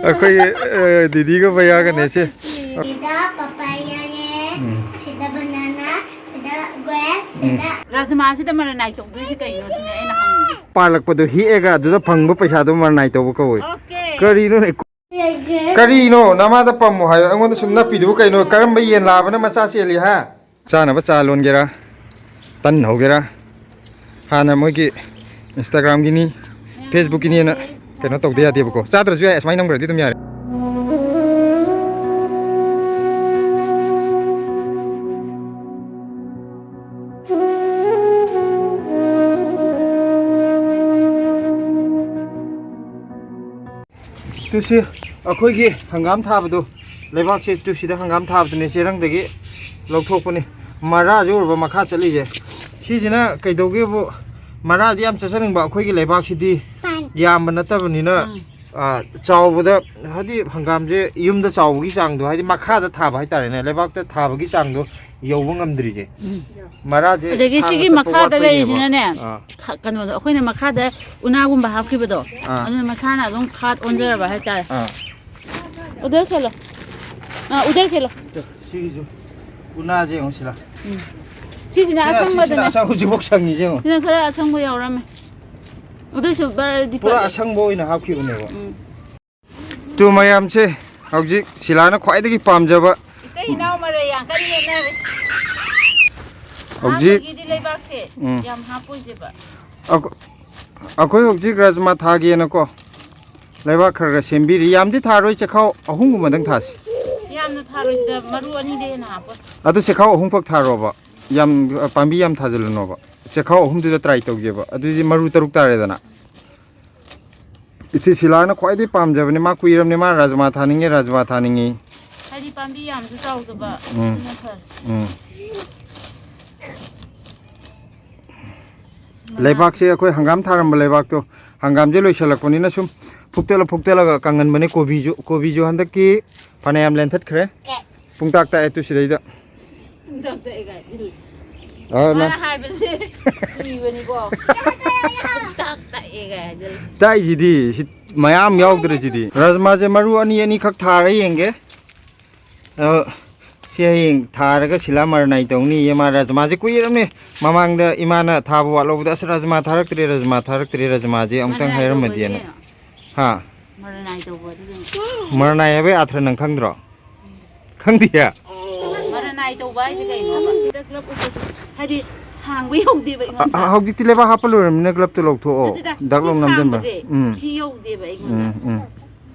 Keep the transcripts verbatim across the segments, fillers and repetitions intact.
ꯑꯩꯈꯣꯏꯒꯤ, ꯑ, ꯗꯤꯗꯤꯒ ꯚꯩꯌꯥꯒꯅꯦ ꯁꯤ꯫ ꯁꯤꯗ ꯄꯄꯥꯌꯥꯅꯦ, ꯎꯝ꯫ ꯁꯤꯗ ꯕꯅꯥꯅꯥ, ꯁꯤꯗ ꯒ꯭ꯔꯦꯞ, ꯎꯝ꯫ ꯁꯤꯗ ꯔꯥꯖꯃꯥꯁꯤꯗ ꯃꯔꯅꯥꯏ ꯇꯧꯗꯣꯏꯁꯦ ꯀꯩꯅꯣ ꯁꯤꯅꯦ ꯑꯩꯅ ꯍꯪꯉꯤꯁꯦ꯫ ꯄꯥꯜꯂꯛꯄꯗꯣ ꯍꯦꯛꯑꯒ ꯑꯗꯨꯗ ꯐꯪꯕ ꯄꯩꯁꯥꯗꯣ ꯃꯔꯅꯥꯏ ꯇꯧꯕ ꯀꯧꯋꯦ꯫ ꯑꯣꯀꯦ꯫ ꯀꯔꯤꯅꯣꯅꯦ? ꯀꯔꯤꯅꯣ? ꯅꯃꯥꯗ ꯄꯝꯃꯣ ꯍꯥꯏꯌꯣ꯫ ꯑꯩꯉꯣꯟꯗ ꯁꯨꯝ ꯅꯞꯄꯤꯗꯨꯕꯨ ꯀꯩꯅꯣ? ꯀꯔꯝꯕ ꯌꯦꯟ ꯂꯥꯕꯅ ꯃꯆꯥ ꯆꯦꯜꯂꯤ, ꯍꯥ? ꯆꯥꯅꯕ ꯆꯥ ꯂꯣꯟꯒꯦꯔꯥ? ꯇꯟ ꯍꯧꯒꯦꯔꯥ? ꯍꯥꯟꯅ ꯃꯣꯏꯒꯤ Instagram-ꯒꯤꯅꯤ, Facebook-ꯀꯤꯅꯤꯅ ꯀꯩꯅꯣ ꯇꯧꯗ ꯌꯥꯗꯦꯕꯀꯣ꯫ ꯆꯥꯗ꯭ꯔꯁꯨ ꯌꯥꯏ, ꯑꯁꯨꯃꯥꯏꯅ ꯅꯝꯈ꯭ꯔꯗꯤ ꯑꯗꯨꯝ ꯌꯥꯔꯦ꯫ ꯇꯨ ꯁꯤ ꯑꯩꯈꯣꯏꯒꯤ ꯍꯪꯒꯥꯝ ꯊꯥꯕꯗꯣ, ꯂꯩꯕꯥꯛꯁꯦ ꯇꯨ ꯁꯤꯗ ꯍꯪꯒꯥꯝ ꯊꯥꯕꯗꯨꯅꯦ, ꯆꯦꯔꯪꯗꯒꯤ ꯂꯧꯊꯣꯛꯄꯅꯤ꯫ ꯃꯔꯥꯁꯦ ꯎꯔꯕ ꯃꯈꯥ ꯆꯠꯂꯤꯁꯦ? ꯁꯤꯁꯤꯅ ꯀꯩꯗꯧꯒꯦꯕꯨ, ꯃꯔꯥꯗꯤ ꯌꯥꯝ ꯆꯠꯆꯅꯤꯡꯕ, ꯑꯩꯈꯣꯏꯒꯤ ꯂꯩꯕꯥꯛꯁꯤꯗꯤ ꯄꯥꯟ꯫ ꯌꯥꯝꯕ ꯅꯠꯇꯕꯅꯤꯅ, ꯎꯝ꯫ ꯑ, ꯆꯥꯎꯕꯗ, ꯍꯥꯏꯗꯤ ꯍꯪꯒꯥꯝꯁꯦ ꯌꯨꯝꯗ ꯆꯥꯎꯕꯒꯤ ꯆꯥꯡꯗꯣ, ꯍꯥꯏꯗꯤ ꯃꯈꯥꯗ ꯊꯥꯕ ꯍꯥꯏꯇꯥꯔꯦꯅꯦ, ꯂꯩꯕꯥꯛꯇ ꯊꯥꯕꯒꯤ ꯆꯥꯡꯗꯣ ꯌꯧꯕ ꯉꯝꯗ꯭ꯔꯤꯁꯦ꯫ ꯎꯝ꯫ ꯃꯔꯥꯁꯦ ꯑꯗꯒꯤ ꯁꯥꯡꯅ ꯁꯤꯒꯤ ꯆꯠꯄ ꯃꯈꯥꯗ ꯋꯥꯠꯄꯩꯅꯦꯕ꯫ ꯂꯩꯔꯤꯁꯤꯅꯅꯦ, ꯑꯥ꯫ ꯈ-, ꯀꯩꯅꯣꯗꯣ, ꯑꯩꯈꯣꯏꯅ ꯃꯈꯥꯗ ꯎꯅꯥꯒꯨꯝꯕ ꯍꯥꯞꯈꯤꯕꯗꯣ, ꯑꯥ꯫ ꯑꯗꯨꯅ ꯃꯁꯥꯅ ꯑꯗꯨꯝ ꯈꯥꯠ ꯑꯣꯟꯖꯔꯕ ꯍꯥꯏꯇꯥꯔꯦ꯫ ꯑꯥ꯫ ꯎꯗꯔ ꯈꯦꯂꯣ꯫ ꯑꯥ, ꯎꯗꯔ ꯈꯦꯂꯣ꯫ ꯁꯤꯒꯤꯁꯨ ꯎꯅꯥꯁꯦ ꯌꯦꯡꯉꯨ ꯁꯤꯂꯥ꯫ ꯎꯝ꯫ ꯁꯤꯁꯤꯅ ꯁꯤꯅ, ꯁꯤꯁꯤꯅ ꯑꯁꯪꯕꯗꯅꯦ꯫ ꯑꯁꯪ-, ꯍꯧꯖꯤꯛꯐꯥꯎ ꯁꯪꯉꯤꯁꯦ ꯌꯦꯡꯉꯨ꯫ ꯁꯤꯅ ꯈꯔ ꯑꯁꯪꯕ ꯌꯥꯎꯔꯝꯃꯦ꯫ ꯑꯗꯨꯏꯁꯨ ꯕꯔꯗꯤ ꯄꯨꯔꯥ ꯄꯠꯂꯦ꯫ ꯑꯁꯪꯕ ꯑꯣꯏꯅ ꯍꯥꯞꯈꯤꯕꯅꯦꯕ꯫ ꯎꯝ꯫ ꯇꯨ ꯃꯌꯥꯝꯁꯦ ꯍꯧꯖꯤꯛ ꯁꯤꯂꯥꯅ ꯈ꯭ꯋꯥꯏꯗꯒꯤ ꯄꯥꯝꯖꯕ꯫ ꯏꯇꯩ ꯏꯅꯥꯎ ꯃꯔꯩ ꯌꯥꯝ ꯀꯟꯅ ꯌꯦꯠꯅꯔꯦ꯫ ꯍꯧꯖꯤꯛ ꯑꯍꯥꯟꯕꯒꯤꯗꯤ ꯂꯩꯕꯥꯛꯁꯦ ꯎꯝ꯫ ꯌꯥꯝ ꯍꯥꯞꯄꯣꯏꯁꯦꯕ꯫ ꯑꯩꯈꯣ-, ꯑꯩꯈꯣꯏ ꯍꯧꯖꯤꯛ ꯔꯥꯖꯃꯥ ꯊꯥꯒꯦꯅꯀꯣ ꯂꯩꯕꯥꯛ ꯈꯔ ꯈꯔ ꯁꯦꯝꯕꯤꯔꯤ꯫ ꯌꯥꯝꯗꯤ ꯊꯥꯔꯣꯏ, ꯆꯦꯈꯥꯎ ꯑꯍꯨꯝꯒꯨꯝꯕꯗꯪ ꯊꯥꯁꯤ꯫ ꯌꯥꯝꯅ ꯊꯥꯔꯣꯏꯁꯤꯗ, ꯃꯔꯨ ꯑꯅꯤꯗꯩ ꯍꯦꯟꯅ ꯍꯥꯞꯄꯣꯏ꯫ ꯑꯗꯨ ꯆꯦꯈꯥꯎ ꯑꯍꯨꯝꯈꯛ ꯊꯥꯔꯣꯕ꯫ ꯌꯥꯝ, ꯄꯥꯝꯕꯤ ꯌꯥꯝ ꯊꯥꯖꯤꯜꯂꯨꯅꯣꯕ꯫ ꯆꯦꯈꯥꯎ ꯑꯍꯨꯝꯗꯨꯗ try ꯇꯧꯒꯦꯕ꯫ ꯑꯗꯨꯗꯤ ꯃꯔꯨ ꯇꯔꯨꯛ ꯇꯥꯔꯦꯗꯅ꯫ ꯏꯆꯦ ꯁꯤꯂꯥꯅ ꯈ꯭ꯋꯥꯏꯗꯒꯤ ꯄꯥꯝꯖꯕꯅꯦ, ꯃꯥ ꯀꯨꯏꯔꯕꯅꯦ, ꯃꯥ ꯔꯥꯖꯃꯥ ꯊꯥꯅꯤꯡꯉꯦ, ꯔꯥꯖꯃꯥ ꯊꯥꯅꯤꯡꯉꯤ꯫ ꯍꯥꯏꯗꯤ ꯄꯥꯝꯕꯤ ꯌꯥꯝꯁꯨ ꯆꯥꯎꯗꯕ, ꯎꯝ꯫ ꯑꯗꯨꯅ ꯐꯔꯦ꯫ ꯎꯝ꯫ ꯂꯩꯕꯥꯛꯁꯦ ꯑꯩꯈꯣꯏ ꯍꯪꯒꯥꯝ ꯊꯥꯔꯝꯕ ꯂꯩꯕꯥꯛꯇꯣ, ꯍꯪꯒꯥꯝꯁꯦ ꯂꯣꯏꯁꯤꯜꯂꯛꯄꯅꯤꯅ ꯁꯨꯝ ꯐꯨꯛꯇꯠꯂ ꯐꯨꯛꯇꯠꯂꯒ ꯀꯪꯍꯟꯕꯅꯦ꯫ ꯀꯣꯕꯤꯁꯨ, ꯀꯣꯕꯤꯁꯨ ꯍꯟꯗꯛꯀꯤ ꯐꯅꯌꯥꯝ ꯂꯦꯟꯊꯠꯈ꯭ꯔꯦ꯫ ꯄꯨꯡꯇꯥꯛ ꯇꯥꯛꯑꯦ ꯇꯨ ꯁꯤꯗꯩꯗ꯫ ꯄꯨꯡꯇꯥꯛ ꯇꯥꯛꯑꯦ ꯀꯥꯏ ꯍꯥꯏꯖꯤꯜꯂꯦ꯫ ꯑ, ꯅ- ꯃꯥꯅ ꯍꯥꯏꯕꯁꯦ ꯀꯤꯕꯅꯤꯀꯣ꯫ ꯄꯨꯡꯇꯥꯛ ꯇꯥꯛꯑꯦ꯫ ꯇꯥꯛꯏꯁꯤꯗꯤ ꯁꯤ ꯃꯌꯥꯝ ꯌꯥꯎꯗ꯭ꯔꯦ ꯁꯤꯗꯤ꯫ ꯔꯥꯖꯃꯥꯁꯦ ꯃꯔꯨ ꯑꯅꯤ ꯑꯅꯤꯈꯛ ꯊꯥꯔ ꯌꯦꯡꯒꯦ꯫ ꯑ, ꯁꯤ ꯍꯌꯦꯡ ꯊꯥꯔꯒ ꯁꯤꯂꯥ ꯃꯔꯅꯥꯏ ꯇꯧꯅꯤꯌꯦ꯫ ꯃꯥ ꯔꯥꯖꯃꯥꯁꯦ ꯀꯨꯏꯔꯕꯅꯦ꯫ ꯃꯃꯥꯡꯗ ꯏꯃꯥꯅ ꯊꯥꯕ ꯋꯥꯠꯍꯧꯕꯗ, "ꯑꯁ, ꯔꯥꯖꯃꯥ ꯊꯥꯔꯛꯇ꯭ꯔꯦ, ꯔꯥꯖꯃꯥ ꯊꯥꯔꯛꯇ꯭ꯔꯦ, ꯔꯥꯖꯃꯥꯁꯦ ꯑꯃꯨꯛꯇꯪ ꯃꯔꯅꯥꯏ ꯍꯥꯏꯔꯝꯃꯗꯤꯅ"꯫ ꯇꯧꯕꯁꯦ? ꯍꯥ? ꯃꯔꯅꯥꯏ ꯇꯧꯕ ꯑꯗꯨꯗꯤ꯫ ꯃꯔꯅꯥꯏ ꯍꯥꯏꯕꯒꯤ ꯑꯥꯊ꯭ꯔ ꯅꯪ ꯈꯪꯗ꯭ꯔꯣ? ꯈꯪꯗꯤꯌꯦ? ꯃꯔꯅꯥꯏ ꯇꯧꯕ ꯍꯥꯏꯁꯦ ꯀꯩꯅꯣꯕ? ꯁꯤꯗ ꯒ꯭ꯂꯞ ꯎꯞꯄꯁꯦ꯫ ꯍꯥꯏꯗꯤ ꯁꯥꯡꯕ ꯌꯧꯗꯦꯕ ꯑ, ꯑꯩꯉꯣꯟꯗ꯫ ꯑ, ꯍꯧꯖꯤꯛꯇꯤ ꯂꯩꯕꯥꯛ ꯍꯥꯞꯄ ꯂꯣꯏꯔꯕꯅꯤꯅ ꯒ꯭ꯂꯞꯇꯣ ꯂꯧꯊꯣꯛꯑꯣ꯫ ꯅꯠꯇꯦꯗ, ꯗꯛ ꯁꯤ ꯂꯥꯎ ꯅꯝꯖꯟꯕ꯫ ꯁꯥꯡꯕꯁꯦ ꯎꯝ꯫ ꯁꯤ ꯌꯧꯗꯦꯕ ꯑꯩꯉꯣꯟꯗ꯫ ꯎꯝ, ꯎꯝ꯫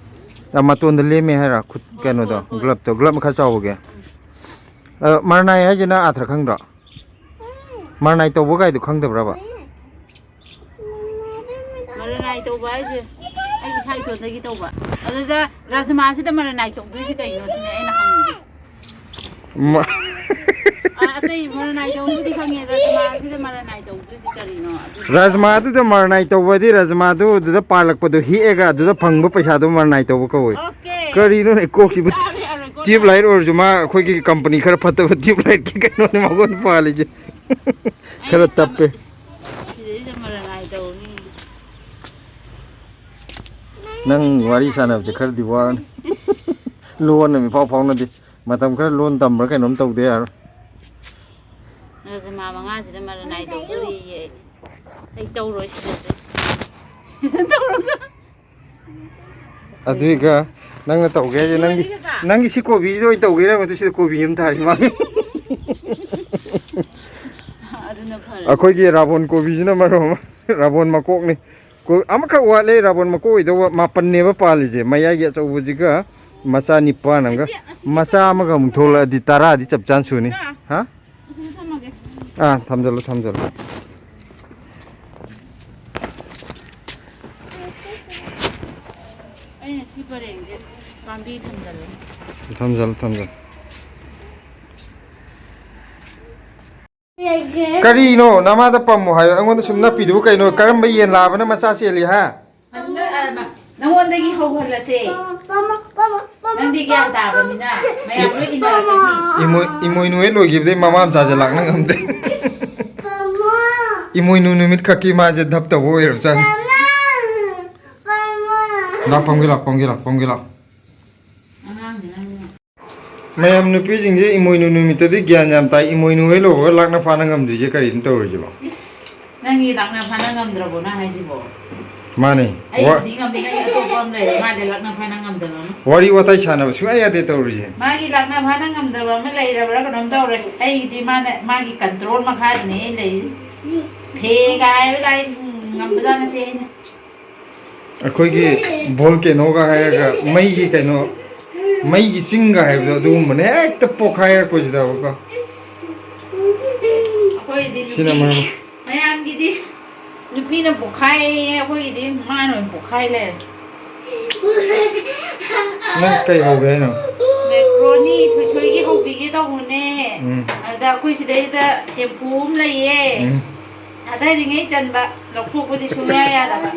ꯑ, ꯃꯇꯣꯟꯗ ꯂꯦꯝꯃꯦ ꯍꯥꯏꯔ? ꯈꯨꯠ ꯍꯣꯏ, ꯀꯩꯅꯣꯗꯣ, ꯍꯣꯏ, ꯍꯣꯏ꯫ ꯒ꯭ꯂꯞꯇꯣ, ꯒ꯭ꯂꯞ ꯈꯔ ꯆꯥꯎꯕꯒꯤ꯫ ꯎꯝ꯫ ꯑ, ꯃꯔꯅꯥꯏ ꯍꯥꯏꯁꯤꯅ ꯑꯥꯊ꯭ꯔ ꯈꯪꯗ꯭ꯔꯣ? ꯃꯔꯅꯥꯏ ꯇꯧꯕ ꯀꯥꯏꯗꯣ ꯈꯪꯗꯕ꯭ꯔꯕ? ꯃꯔꯅꯥꯏ ꯇꯧꯕ ꯍꯥꯏꯁꯦ ꯑꯩ ꯏꯁꯥ ꯏꯇꯣꯟꯗꯒꯤ ꯇꯧꯕ꯫ ꯑꯗꯨꯗ ꯔꯥꯖꯃꯥꯁꯤꯗ ꯃꯔꯅꯥꯏ ꯇꯧꯗꯣꯏꯁꯦ ꯀꯩꯅꯣ ꯁꯤꯅꯦ ꯑꯩꯅ ꯍꯪꯉꯤꯁꯦ꯫ ꯃ- ꯑ, ꯑꯇꯩ ꯃꯔꯅꯥꯏ ꯇꯧꯕꯗꯤ ꯈꯪꯉꯦ, ꯔꯥꯖꯃꯥꯁꯤꯗ ꯃꯔꯅꯥꯏ ꯇꯧꯗꯣꯏꯁꯦ ꯀꯔꯤꯅꯣ? ꯑꯗꯨ ꯔꯥꯖꯃꯥꯗꯨꯗ ꯃꯔꯅꯥꯏ ꯇꯧꯕꯗꯤ ꯔꯥꯖꯃꯥꯗꯨ ꯑꯗꯨꯗ ꯄꯥꯜꯂꯛꯄꯗꯣ ꯍꯦꯛꯑꯒ ꯑꯗꯨꯗ ꯐꯪꯕ ꯄꯩꯁꯥꯗꯣ ꯃꯔꯅꯥꯏ ꯇꯧꯕ ꯀꯧꯋꯦ꯫ ꯑꯣꯀꯦ꯫ ꯀꯔꯤꯅꯣꯅꯦ ꯀꯣꯛꯁꯤꯕꯨ? ꯆꯥꯕ ꯌꯥꯔꯣꯏꯀꯣ ꯇ꯭ꯌꯨꯕ ꯅꯪ꯫ ꯂꯥꯏꯠ ꯑꯣꯏꯔꯁꯨ ꯃꯥ ꯑꯩꯈꯣꯏꯒꯤ ꯀꯝꯄꯅꯤ ꯈꯔ ꯐꯠꯇꯕ ꯇ꯭ꯌꯨꯕ ꯂꯥꯏꯠꯀꯤ ꯀꯩꯅꯣꯅꯦ ꯃꯉꯣꯟꯗ ꯄꯥꯜꯂꯤꯁꯦ꯫ ꯈꯔ ꯑꯩꯅ ꯇꯞꯄꯦ꯫ ꯁꯤꯗꯩꯁꯤꯗ ꯃꯔꯅꯥꯏ ꯇꯧꯅꯤ꯫ ꯅꯪ ꯋꯥꯔꯤ ꯁꯥꯟꯅꯕꯁꯦ ꯈꯔꯗꯤ ꯋꯥꯔꯅꯤ꯫ ꯂꯣꯟ ꯑꯃ ꯏꯐꯥꯎ ꯐꯥꯎꯅꯗꯦ꯫ ꯃꯇꯝ ꯈꯔ ꯂꯣꯟ ꯇꯝꯕ꯭ꯔꯥ ꯀꯩꯅꯣꯝ ꯇꯧꯗ ꯌꯥꯔꯣꯏ꯫ ꯔꯖꯃꯥ ꯃꯉꯥꯁꯤꯗ ꯃꯔꯅꯥꯏ ꯇꯧꯗꯣꯔꯤꯌꯦ꯫ ꯑꯩ ꯇꯧꯔꯣꯏ ꯁꯤꯗꯗꯤ꯫ ꯇꯧꯔꯒ꯫ ꯑꯗꯨꯏꯒ ꯅꯪꯅ ꯇꯧꯒꯦ ꯍꯥꯏꯁꯦ ꯅꯪꯒꯤ, ꯂꯣꯏꯔꯦ ꯀꯀꯥ꯫ ꯅꯪꯒꯤ ꯁꯤ ꯀꯣꯕꯤꯁꯤꯗ ꯑꯣꯏꯅ ꯇꯧꯒꯦꯔꯥ? ꯃꯗꯨ ꯁꯤꯗ ꯀꯣꯕꯤ ꯑꯃ ꯊꯥꯔꯤ ꯃꯥꯒꯤ꯫ ꯑꯗꯨꯅ ꯐꯔꯦ꯫ ꯑꯩꯈꯣꯏꯒꯤ ꯔꯥꯕꯣꯟ ꯀꯣꯕꯤꯁꯤꯅ ꯃꯔꯣꯟ ꯑꯃ, ꯔꯥꯕꯣꯟ ꯃꯀꯣꯛꯅꯤ꯫ ꯀꯣ-, ꯑꯃꯈꯛ ꯋꯥꯠꯂꯦ, ꯔꯥꯕꯣꯟ ꯃꯀꯣꯛ ꯑꯣꯏꯗꯧꯕ ꯃꯥꯄꯟꯅꯦꯕ ꯄꯥꯜꯂꯤꯁꯦ꯫ ꯃꯌꯥꯏꯒꯤ ꯑꯆꯧꯕꯁꯤꯒ ꯃꯆꯥ ꯅꯤꯄꯥꯟ ꯑꯃꯒ, ꯑꯁꯤ, ꯑꯁꯤ ꯃꯆꯥ ꯑꯃꯒ ꯑꯃꯨꯛ ꯊꯣꯛꯂꯛꯑꯗꯤ ꯇꯔꯥꯗꯤ ꯆꯞ ꯆꯥꯅ ꯁꯨꯅꯤ꯫ ꯀꯀꯥ, ꯍꯥ? ꯑꯁꯤꯗ ꯊꯝꯃꯒꯦ꯫ ꯑꯥ, ꯊꯝꯖꯜꯂꯨ, ꯊꯝꯖꯜꯂꯨ꯫ ꯑꯩꯅ ꯁꯤ ꯄꯔꯦꯡꯁꯦ ꯄꯥꯝꯕꯤ ꯊꯝꯖꯜꯂꯦ꯫ ꯊꯝꯖꯜꯂꯨ, ꯊꯝꯖꯜꯂꯨ꯫ ꯀꯔꯤꯅꯣ? ꯅꯃꯥꯗ ꯄꯝꯃꯣ ꯍꯥꯏꯌꯣ꯫ ꯑꯩꯉꯣꯟꯗ ꯁꯨꯝ ꯅꯞꯄꯤꯗꯨꯕꯨ ꯀꯩꯅꯣ? ꯀꯔꯝꯕ ꯌꯦꯟ ꯂꯥꯕꯅ ꯃꯆꯥ ꯆꯦꯜꯂꯤ, ꯍꯥ? ꯅꯪꯉꯣꯟꯗꯒꯤ ꯍꯧꯍꯜꯂꯁꯦ꯫ ꯅꯪꯗꯤ ꯒ꯭ꯌꯥꯟ ꯇꯥꯕꯅꯤꯅ ꯃꯌꯥꯝ ꯂꯣꯏ ꯏꯟꯅꯔꯛꯀꯅꯤ꯫ ꯏꯃꯣꯏ-, ꯏꯃꯣꯏꯅꯨ ꯍꯦꯛ ꯂꯣꯏꯈꯤꯕꯗꯩ ꯃꯃꯥ ꯃꯆꯥꯁꯦ ꯂꯥꯛꯅ ꯉꯝꯗꯦ꯫ ꯏꯁ! ꯏꯃꯣꯏꯅꯨ ꯅꯨꯃꯤꯠ ꯈꯛꯀꯤ ꯃꯥꯁꯦ ꯙꯞ ꯇꯧꯕ ꯑꯣꯏꯔꯕꯖꯥꯠꯅꯤ꯫ ꯂꯥꯛ, ꯐꯝꯒꯦ ꯂꯥꯛ, ꯐꯝꯒꯦ ꯂꯥꯛ, ꯐꯝꯒꯦ ꯂꯥꯛ꯫ ꯑꯉꯥꯡꯁꯤꯅ ꯃꯌꯥꯝ ꯅꯨꯄꯤꯁꯤꯡꯁꯦ ꯏꯃꯣꯏꯅꯨ ꯅꯨꯃꯤꯠꯇꯗꯤ ꯒ꯭ꯌꯥꯟ ꯌꯥꯝ ꯇꯥꯏ꯫ ꯏꯃꯣꯏꯅꯨ ꯍꯦꯛ ꯂꯧꯕꯒ ꯂꯥꯛꯅ ꯐꯥꯅ ꯉꯝꯗ꯭ꯔꯤꯁꯦ ꯀꯔꯤꯅꯣ ꯇꯧꯔꯤꯁꯤꯕꯣ? ꯏꯁ, ꯅꯪꯒꯤ ꯂꯥꯛꯅ ꯐꯥꯅ ꯉꯝꯗ꯭ꯔꯕꯣ ꯅꯪ ꯍꯥꯏꯁꯤꯕꯣ? ꯃꯥꯅꯦ꯫ ꯋꯥ- ꯑꯩꯕꯨꯗꯤ ꯉꯝꯃꯤ, ꯅꯪꯒꯤ ꯑꯇꯣꯞꯄ ꯑꯃ ꯂꯩꯔꯦ, ꯃꯥꯗꯤ ꯂꯥꯛꯅ ꯐꯥꯅ ꯉꯝꯗꯕ ꯑꯃ꯫ ꯋꯥꯔꯤ ꯋꯥꯇꯥꯏ ꯁꯥꯟꯅꯕ ꯁꯨꯡꯌꯥ ꯌꯥꯗꯦ ꯇꯧꯔꯤꯁꯦ꯫ ꯃꯥꯒꯤ ꯂꯥꯛꯅ ꯐꯥꯅ ꯉꯝꯗꯕ ꯑꯃ ꯂꯩꯔꯕ꯭ꯔꯥ ꯀꯩꯅꯣꯝ ꯇꯧꯔꯦ꯫ ꯑꯩꯒꯤꯗꯤ ꯃꯥꯅ, ꯃꯥꯒꯤ ꯀꯟꯇ꯭ꯔꯣꯜ ꯃꯈꯥꯗꯅꯦ ꯑꯩ ꯂꯩꯔꯤꯁꯦ꯫ ꯐꯦꯒ ꯍꯥꯏꯕ ꯂꯥꯏ ꯉꯝꯕꯖꯥꯠ ꯅꯠꯇꯦ ꯑꯩꯅ꯫ ꯑꯩꯈꯣꯏꯒꯤ ꯚꯣꯜꯀꯦꯅꯣꯒ ꯍꯥꯏꯔꯒ ꯃꯩꯒꯤ ꯀꯩꯅꯣ, ꯃꯩꯒꯤ ꯆꯤꯡꯒ ꯍꯥꯏꯕꯗꯣ ꯑꯗꯨꯒꯨꯝꯕꯅꯦ, ꯍꯦꯛꯇ ꯄꯣꯛꯈꯥꯏꯔꯛꯄꯁꯤꯗꯕꯀꯣ꯫ ꯑꯩꯈꯣꯏꯗꯤ ꯁꯤꯅ ꯅꯨꯄꯤ ꯃꯔꯝ꯫ ꯃꯌꯥꯝꯒꯤꯗꯤ ꯅꯨꯄꯤꯅ ꯄꯣꯛꯈꯥꯏꯌꯦ, ꯑꯩꯈꯣꯏꯒꯤꯗꯤ ꯃꯥꯅ ꯑꯣꯏꯅ ꯄꯣꯛꯈꯥꯏ ꯂꯩꯔꯦ꯫ ꯅꯪ ꯀꯩ ꯍꯧꯒꯦ ꯍꯥꯏꯅꯣ? ꯃꯦꯀ꯭ꯔꯣꯅꯤ ꯊꯣꯏꯊꯣꯏꯒꯤ ꯍꯧꯕꯤꯒꯦ ꯇꯧꯕꯅꯦ꯫ ꯎꯝ꯫ ꯑꯗ ꯑꯩꯈꯣꯏ ꯁꯤꯗꯩꯗ ꯁꯦꯝꯄꯨ ꯑꯃ ꯂꯩꯌꯦ꯫ ꯎꯝ꯫ ꯊꯥꯗꯔꯤꯉꯩ ꯆꯟꯕ, ꯂꯧꯊꯣꯛꯄꯗꯤ ꯁꯨꯡꯌꯥ ꯌꯥꯗꯕ꯫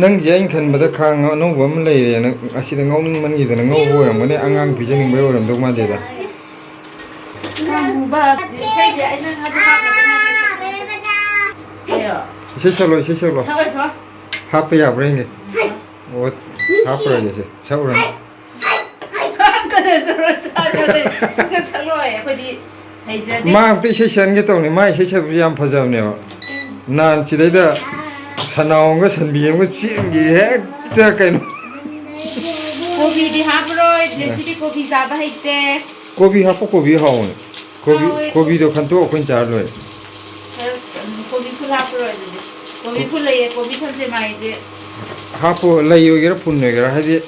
ꯅꯪꯁꯦ ꯑꯩꯅ ꯈꯟꯕꯗ ꯈꯥꯡ ꯑꯅꯧꯕ ꯑꯃ ꯂꯩꯔꯦꯅ ꯑꯁꯤꯗ ꯉꯧꯅꯤꯡꯃꯟꯈꯤꯗꯅ ꯉꯧꯕ ꯑꯣꯏꯔꯝꯒꯅꯤ, ꯑꯉꯥꯡ ꯄꯤꯖꯅꯤꯡꯕꯩ ꯑꯣꯏꯔꯝꯗꯧ ꯃꯥꯟꯗꯦꯗ꯫ ꯏꯁ, ꯈꯥꯡ ꯍꯨꯕ, ꯏꯁꯩꯁꯦ ꯑꯩ ꯅꯪ ꯑꯗꯨ ꯍꯥꯞꯅꯕ ꯅꯪꯒꯤ ꯁꯛꯄ꯫ ꯀꯩꯅꯣ? ꯏꯁꯩ ꯁꯛꯂꯣ, ꯏꯁꯩ ꯁꯛꯂꯣ꯫ ꯁꯛꯑꯣꯏ, ꯁꯛꯑꯣꯏ꯫ ꯍꯥꯞꯄ ꯌꯥꯕ꯭ꯔꯥ ꯌꯦꯡꯒꯦ꯫ ꯑꯣ, ꯍꯥꯞꯄꯔꯣꯏꯒꯦꯁꯦ, ꯁꯛꯎꯔꯅꯨ꯫ ꯀꯗꯔ ꯇꯧꯔ ꯆꯥꯗ꯭ꯔꯗꯤ ꯁꯨꯡꯁꯛ ꯁꯛꯂꯣꯏ꯫ ꯑꯩꯈꯣꯏꯗꯤ ꯍꯩꯖꯗꯦ꯫ ꯃꯥ ꯑꯝꯇ ꯏꯁꯩ ꯁꯛꯍꯟꯒꯦ ꯇꯧꯅꯤ꯫ ꯃꯥ ꯏꯁꯩ ꯁꯛꯄꯁꯨ ꯌꯥꯝ ꯐꯖꯕꯅꯦꯕ꯫ ꯅꯍꯥꯟ ꯁꯤꯗꯩꯗ ꯁꯅꯥ ꯑꯃꯒ ꯁꯟꯕꯤ ꯑꯃꯒ ꯆꯦꯟꯈꯤ ꯍꯦꯛꯇ ꯀꯩꯅꯣ꯫ ꯀꯣꯕꯤꯗꯤ ꯍꯥꯞꯄꯔꯣꯏ꯫ ꯖꯦꯁꯤꯗꯤ ꯀꯣꯕꯤ ꯆꯥꯕ ꯍꯩꯇꯦ꯫ ꯀꯣꯕꯤ ꯍꯥꯞꯄꯨ, ꯀꯣꯕꯤ ꯍꯥꯎꯕꯅꯦ꯫ ꯀꯣꯕꯤ, ꯍꯥꯎꯋꯦ꯫ ꯀꯣꯕꯤꯗꯣ ꯈꯟꯇꯣꯛ ꯑꯩꯈꯣꯏꯅ ꯆꯥꯔ ꯂꯣꯏꯔꯦ꯫ ꯈꯔ, ꯎꯝ, ꯀꯣꯕꯤ ꯐꯨꯜ ꯍꯥꯞꯄꯔꯣꯏ ꯑꯗꯨꯗꯤ꯫ ꯀꯣꯕꯤ ꯐꯨꯜ ꯂꯩꯌꯦ, ꯀꯣꯕꯤ ꯊꯝꯆꯦꯠ ꯃꯥꯏꯁꯦ꯫ ꯍꯥꯞꯄꯣ, ꯂꯩ ꯑꯣꯏꯒꯦꯔꯥ ꯐꯨꯟ ꯑꯣꯏꯒꯦꯔꯥ, ꯍꯥꯏꯗꯤ